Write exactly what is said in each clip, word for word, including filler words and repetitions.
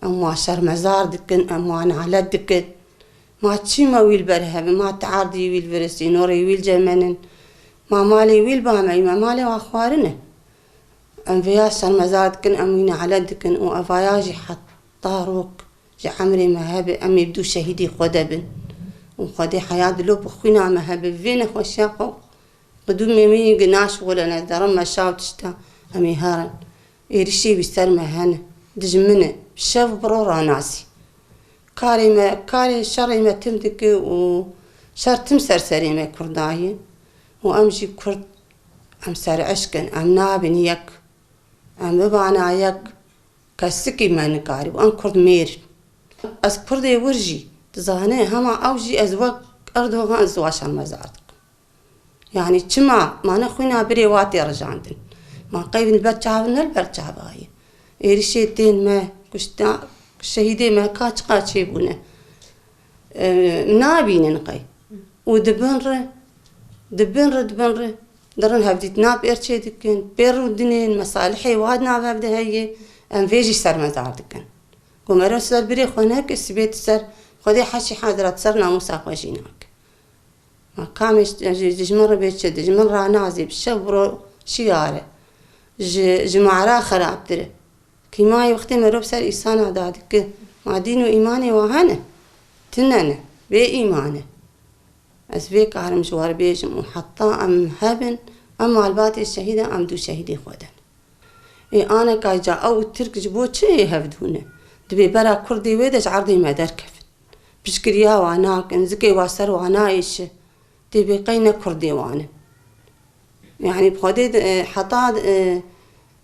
Em wan şermezar dikin, em wan nalet dikin. Ma çi me wî li ber hebin, ma teardî wî li vir sînorê wî li cem me nin. Ma malê wî li ba me, ma malê wan xwarin e. Em vêya şermezar dikin, em wî nalet dikin û evaya jî heta rok ji emrê me hebe, em ê bi dû şehîdê xwe de bin. Û Xwedê heya dilop bi xwîna me hebe, vê nexweşiya xwe qidûmê min gi naşixulene, derin meşa û tişta, em ê herin. Êrişê wî ser me hene. Dijmin e. Bi şev bi ro ranasî. Karê me, karê şerê me tim dike û şer tim ser serê me Kurda ye. Û em jî Kurd, em sereşk in, em nabin yek. Em bibana yek, kesikî me nikarî. Em Kurd mêr in. Ez Kurdê wir jî, dizane hema ew jî ez wek Erdogan ez wa şermezar dikim. Yanî çima ma ne xwîna birê wa tê rijandin? Ma qey li ber çav, ne li ber çava ye. Êrişê tên me, kuşta, şehîdê me ka çiqa çêbûne. E, nabînin qey. Û dibin re, dibin re, dibin re, dirin hevdîtina pêr çê dikin, pêr rûdinên, mesalihê wa di nav hev de heye, em vê jî şermezar dikin. Ku meriv ser birê xwe neke, sibê tu ser Xwedê heşî hezra tu ser namûsa xwe jî nake. Ma kamê ji, ji, ji min re bê çi, ji min ranazê, bi şev bi ro şiyar e. Ji, ji mara xerabtir e. Kîmayê wextê merov ser îsana dadike, ma dîn û îmanê wa hene? Tine ne, bê îman e. Ez vê karim ji we re bêjim û heta em hebin, em malbatê şehîdan, em dû şehîdê xwe de ne. Ê aneka ca ew û Tirk ji bo çi ê hev dû ne? Dibê bera Kurdê wê de ji erdê me derkevin. Piştgiriya wa nakin, zikê wa ser wa nayêşe. Tê bê qey ne Kurdê wan in. Yanî bi Xwedê de, e, heta, e,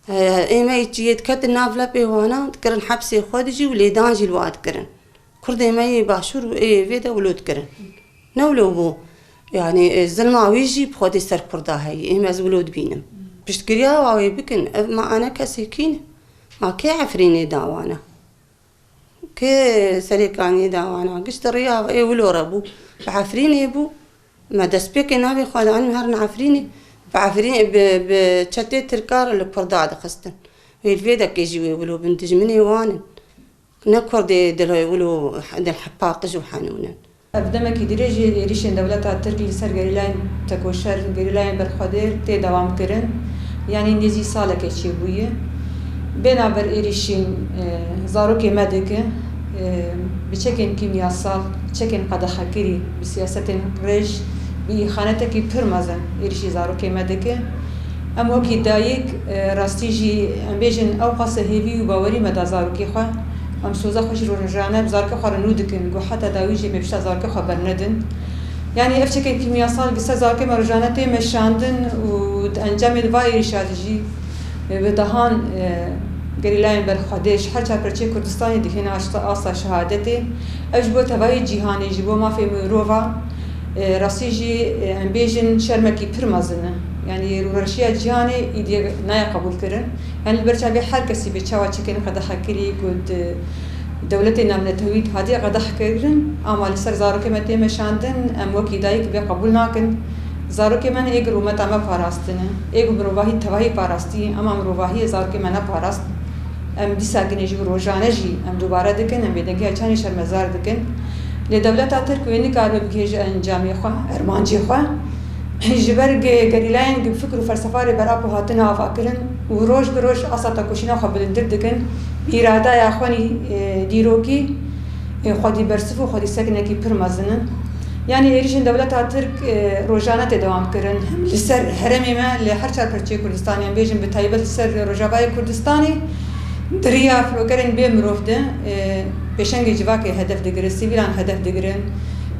e, ê me yê çiyê diketin nav lepê wana, dikirin hepsê xwe de jî û lêdan jî li wa dikirin. Kurdê me yê başûr û ê vê de wilo dikirin. Ne wilo bû. Yanî, e, zilma wî jî bi Xwedê ser Kurda heye. Ê me ez wilo dibînim. Piştgiriya wa wê bikin. Ev ma ane kesê kî ne? Ma kê Efrînê da wana? Kê serêkaniyê da wana? Gişt riya ê wilo re bû. Bi Efrînê bû. Me destpêkê navê xwe de anî herin Efrînê. Bi Efrînê, bi, bi çetê Tirka re li Kurda dixistin. Wê li vê dekê jî wê wilo bin, dijminê wan in. Ne Kurdê dil wilo dil paqij û henûn in. Ev demekî dirêj e êrîşên dewleta Tirk li ser gerîlayên tekoşer, gerîlayên berxwedêr tê dewam kirin. Yanî nêzî salekê çêbûye. Bê navber êrîşên, e, zarokê me dike, e, bi çekên kîmyasal, çekên qedexekirî, bi siyasetên rêj, bi îxanetekî pir mezin êrîşî zarokê me dike. Em wekî dayik, e, rastî jî em bêjin ew qase hêvî û bawerî me da zarokê xwe. Em soza xwe jî rojane bi zarokê xwe re nû dikin, ku heta dawî jî em ê pişta zarokê xwe bernedin. Yanî ev çekên kîmyasal bi ser zarokê me rojane tê meşandin û di encamê di va êrîşa de jî, e, bi dehan, e, gerîlayên berxwedêr ji her çar perçeyê Kurdistanê dihêne asta, asta şehadetê. Ev ji bo tevahî cîhanê, ji bo mafê mirova, e, rastî jî, e, em bêjin şermekî pir mezin e. Yanî rûreşiya cîhanê îdî nayê qebûlkirin. Yanî li ber çavê her kesî bê çawa çekên qedexekirî ku di dewletê navnetewî hatiye qedexkirin, ama li ser zarokê me tê meşandin, em wekî dayik vê qebûl nakin. Zarokê me ne ê ku rûmeta me parastine, ê ku mirovahî tevahî parastî, ama mirovahiyê zarokê me neparast. Em dîsa ginê jî û rojane jî em dubare dikin, em bêdengiya çanê şermezar dikin. Lê dewleta Tirk wê nikaribe bigihêje encamê xwe, ermancê xwe. Ji ber ge-, gerîlayên ge-, fikr û felsefa Rêber Apo hatine avakirin û roj bi roj asta tekoşîna xwe bilindir dikin, îradaya xwe nî, e, dîrokî, e, xwedî bersiv û xwedî sekinekî pir mezin in. Yanî êrîşên dewleta Tirk, e, rojane tê dewam kirin. Hem li ser herêmê me, li her çar perçeyê Kurdistanê, em bêjin bi taybet li ser Rojavayê Kurdistanê, di riya firokerên bê mirov de, e, pêşengê civakê hedef digirin, sivîlan hedef digirin.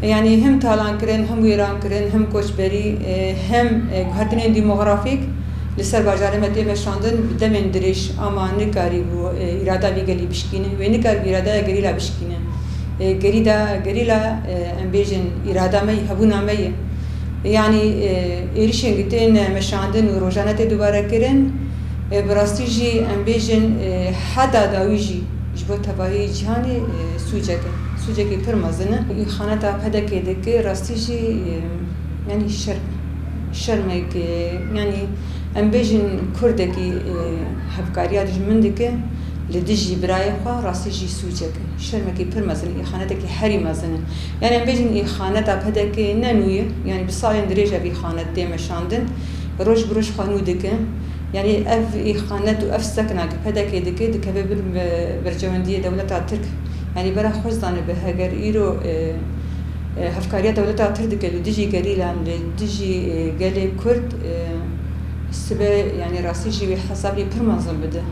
Yanî hem talan kirin, hem wêran kirin, hem koçberî, e, hem, e, guhertinên demografîk li ser bajarê me tê meşandin, bi demên dirêj, ama nikarîbû, e, îrada vî gelî bişkîne. Wê nikarîbû îradaya gerîla bişkîne. E, gerîda, gerîla, e, em bêjin, îrada me ye, hebûna me ye. Yanî, e, êrîşên gi tên meşandin û rojane tê dubare kirin, e, bi rastî jî em bêjin, e, heta dawî jî ji bo tevahî cîhanê, e, sûcek e. Sûcekî pir mezin e. Îxaneta P D K'ê dike, rastî jî, e, yanî şer-, şermek, e, yanî em bêjin kurdekî, e, hevkariya dijmin dike. Li dijî birayê xwe rastî jî sûcek e. Şermekî pir mezin, îxanetekî herî mezin e. Yani em bêjin îxaneta P D K'ê ne nû ye, yani bi salên dirêj ev îxanet tê meşandin. Roj bi roj xwe nû dike. Yani ev îxanet û ev sekna ku P D K dike, dikeve bin bi berjewendiyê dewleta Tirk. Yani bera xwe zanibe heger îro, e, e, hevkariya dewleta Tirk dike li dijî gerîlan, li dijî, e, gelê Kurd, e, sibe, yani rastî jî wê hesabî pir mezin bide.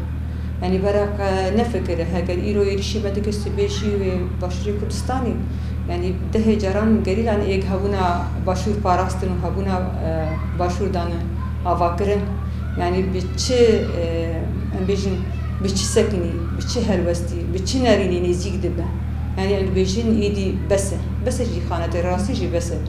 Yani bera qe nefikire, heger îro êrişî me dike sibê jî wê Başûrê Kurdistanê, yani dehê caran gerîlan êk hebûna Başûr parastin û hebûna, e, Başûr dane avakirin. Yani bi çi, e, em bêjin, bi çi sekinî, bi çi helwestî, bi çi nerînî nêzîk dibe. Yani em dibêjin êdî bes e. Bes e jî xanetê rastî jî bes e.